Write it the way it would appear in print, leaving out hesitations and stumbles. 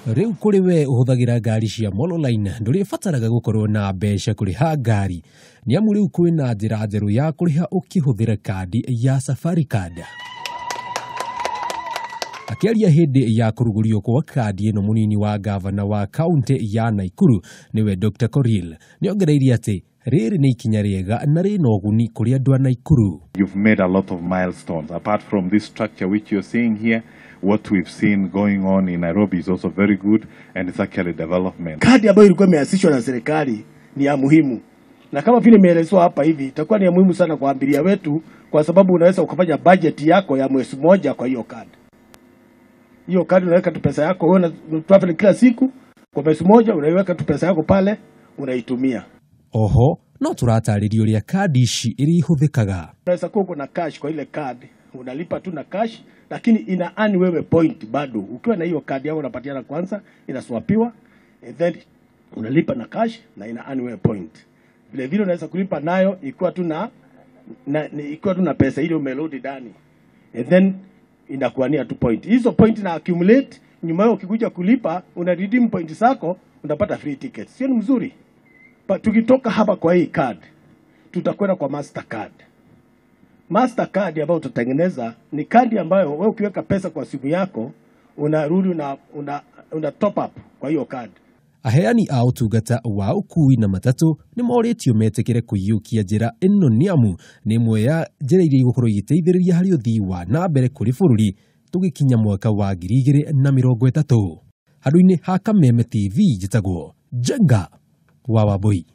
Rĩu kũrĩ we ũhũthagĩra ngari cia Mololine, ndũrĩbataraga gũkorwo na mbeca kũrĩha ngari, nĩ amu rĩu kwĩna njĩra njerũ ya kũrĩha ũkĩhũthĩra kandi ya Safaricard. Akĩaria hĩndĩ ya kũrugũrio kwa kandi ĩno, mũnini wa gavana wa kaunti ya Naikuru nĩwe Dr. Korir nĩongereire atĩ rĩrĩ nĩ ikinya rĩega na rĩna ũguni kũrĩ andũ a Naikuru. You've made a lot of milestones. Apart from this structure which you're seeing here, what we've seen going on in Nairobi is also very good, and it's actually development. Kadi ambayo ilikuwa imeanzishwa na serikali ni ya muhimu, na kama vile imeelezwa hapa hivi, itakuwa ni ya muhimu sana kwa abiria wetu, kwa sababu unaweza ukafanya budget yako ya mwezi mmoja kwa hiyo kadi. Hiyo kadi unaweka tu pesa yako, wewe una travel kila siku, kwa mwezi mmoja unaiweka tu pesa yako pale, unaitumia. Oho no tũratarĩrio ũrĩa kandi ici irĩhũthĩkaga. Unaweza kuwa uko na cash kwa ile card, unalipa tu na cash, lakini ina earn wewe point bado. Ukiwa na hiyo card yako unapatiana kwanza, inaswapiwa, and then unalipa na cash na ina earn wewe point. Vile vile unaweza kulipa nayo ikiwa tu na ikiwa tu na pesa ile umeload ndani, and then inakuania tu point. Hizo point na accumulate, nyuma yao ukikuja kulipa una redeem point zako, unapata free tickets. Sio ni mzuri? But tukitoka hapa kwa hii card, tutakwenda kwa Mastercard. Mastercard ambayo tutatengeneza ni kadi ambayo wewe ukiweka pesa kwa simu yako unarudi una top up kwa hiyo card. Aheani a ũtungata wa ũkui na matatũ nĩ morĩtio metĩkĩre kũiyũkia njĩra ĩno, nĩ amu nĩ ĩmwe ya njĩra iria igũkorwo igĩteithĩrĩria harĩ ũthii wa na mbere kũrĩ bũrũri tũgĩkinya mwaka wa 2030. Handũ-inĩ ha Kameme TV, njĩtagwo Njenga wa Wambui.